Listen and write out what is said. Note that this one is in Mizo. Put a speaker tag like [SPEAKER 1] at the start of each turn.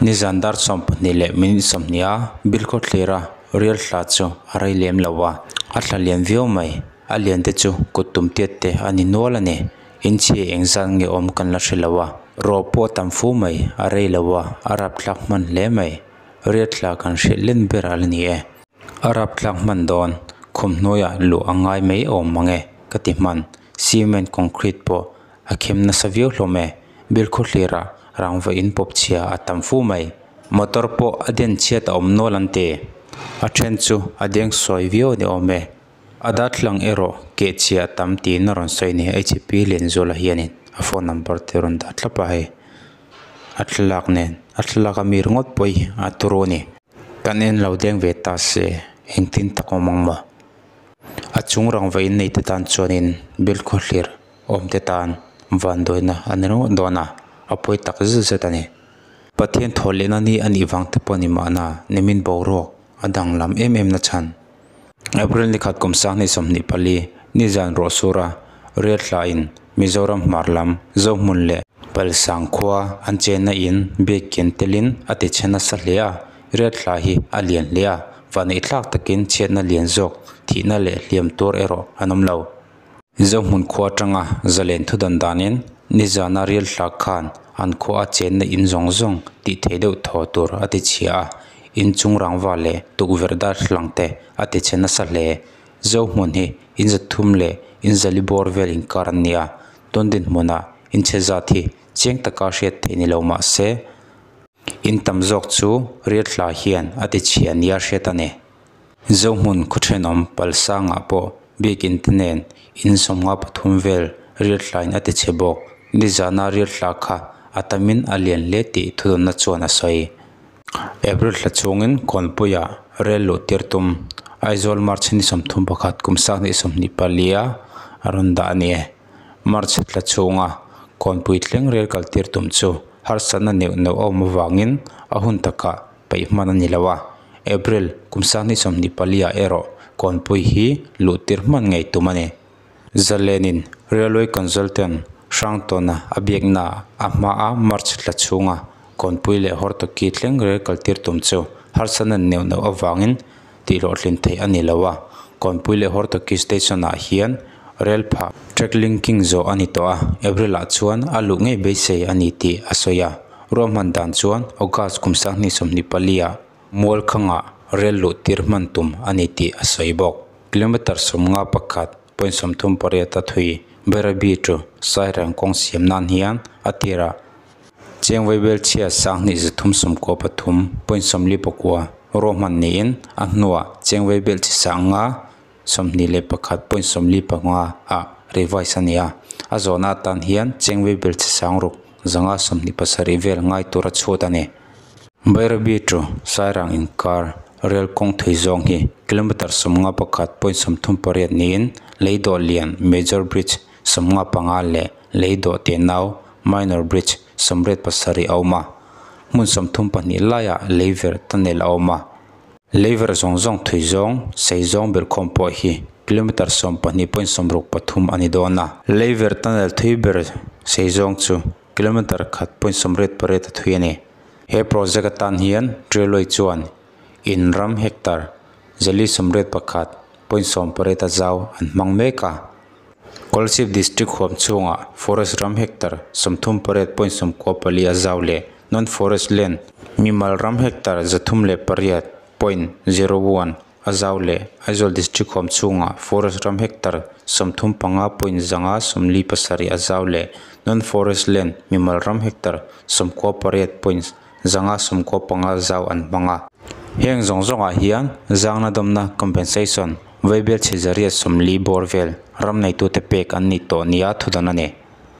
[SPEAKER 1] Nizan dar 12 leh minute 20 a Bilkhawthlir a rial thla chu a rei lem lo a, a thla lian viau mai. A lian te chu kut tum tiat te a ni nual a ni. Inchhia engzat nge awm kan la hre lo a, ruah pawh a tam fu mai, a rei lo a, a rapthlak hman hle mai. Rial thla kan hriat len ber a la ni e. A rapthlak hman dawn, khum hnuaiah luh a ngai mai awm mang e ka ti hman. Cement concrete pawh a khem nasa viau hlawm e. Bilkhawthlirah rangva in pawp chhia a tam fu mai. Motor pawh a den chhiat a awm nual an ti. A then chu a deng sawi viau a ni awm e. A darthlalang erawh keh chhia a tam tiin a rawn sawi a ni. Hp Lianzuala hianin a phone number te a rawn dah thlap a hei. A thlalak nen a thlalak ami ringawt pawh hi a turu a ni. Kan en lo deng ve ta se engtin tak awm ang maw? A chung rangva innei te tan chuanin Bilkhawthlir awm te tan vanduaina a ni ringawt dawn a, a pawi tak zet zet a ni. Pathian thaw lehna ni a nih vang te pawh a ni mahna nimin boruak a danglam em em na chhan. April ni khat kum 2024 nizan ruah sur a rial thlain Mizoram hmar lam Zohmun leh Palsang khua an chenna in biakinn telin a ti chhe nasa hle a, rial thla hi a lian hle a, vanneih thlak takin chhiatna lian zawk thihna leh hliam tur erawh an awm lo. Zohmun khua atanga zalen thu dan danin nizana rial thla khan an khua a chenna in zawng zawng tih theih deuh thaw tur a ti chhia a, inchung rangva leh tukverh darthlalang te a ti chhe nasa hle. Zohmun hi in 300 leh in 400 bawr vel inkar an ni a, tun dinhmunah inchhe zat hi chiang taka hriat theih ni lo mah se in tam zawk chu rial thla hian a ti chhia nia hriat a ni. Zohmun khaw thenawm Palsangah pawh biakinn te nen in 53 vel rial thlain a ti chhe bawk. Nizana rial thla kha a tamin a lian hle tih thudawnna chuan a sawi. April thla chhungin Kawnpuiah rel luh tir tum Aizawl March ni 31 kum 2024 a a rawn dah a ni e. March thla chhunga Kawnpui thleng rel kal tir tum chu harsatna neuh neuh a awm avangin a hun takah peih hman a ni lo a. April kum 2024 ah erawh Kawnpui hi luh tir hman ngei tum a ni. Zalenin Railway Consultant Hrangtawna a biakna a hmaa March thla chhunga Kawnpui leh Hortoki thleng rel kal tir tum chu harsatna neuh neuh avangin tihhlawhtlin theih a ni lo a. Kawnpui leh Hortoki station ah hian rel phah track linking zawh a ni tawh a, April ah chuan a luh ngei beisei a ni tih a sawi a. Ruahman dan chuan August kum 2024 ah Mualkhangah rel luh tir hman tum a ni tih a sawi bawk. Kilometre 51.38 a thui Bairabi to Sairang kawng siam nan hian a tirah cheng vaibel chhia 2393.49 ruahman niin a hnuah cheng vaibel chi 521.45 ah revise a ni a. A zawhna atan hian cheng vaibel chi 6527 vel ngai tur a chhut a ni. Bairabi to Sairang inkar rel kawng thui zawng hi kilometre 51.38 niin Leidawh lian Major Bridge 55 leh Leidawh tenau Minor Bridge 87 a awm a. Hmun 32 laiah leiverh tunnel a awm a. Leiverh zawng zawng thui zawng sei zawng belhkhawm pawh hi kilometre 12.63 a ni dawn a. Leiverh tunnel thui ber sei zawng chu kilometre 1.88 a thui a ni. He project atan hian railway chuan in ram hectare 481.18 a zau an hmang mek a. Kolasib district huam chhungah forest ram hectare 38.94 a zau leh non forest land mimal ram hectare 308.01 a zau leh Aizawl district huam chhungah forest ram hectare 35.157 a zau leh non forest land mimal ram hectare 98.195 zau an hmang a. Heng zawng zawngah hian zangna dawmna compensation vaibel chi 140 bawr vel ram neitute pek an ni tawh nia thudawn a ni.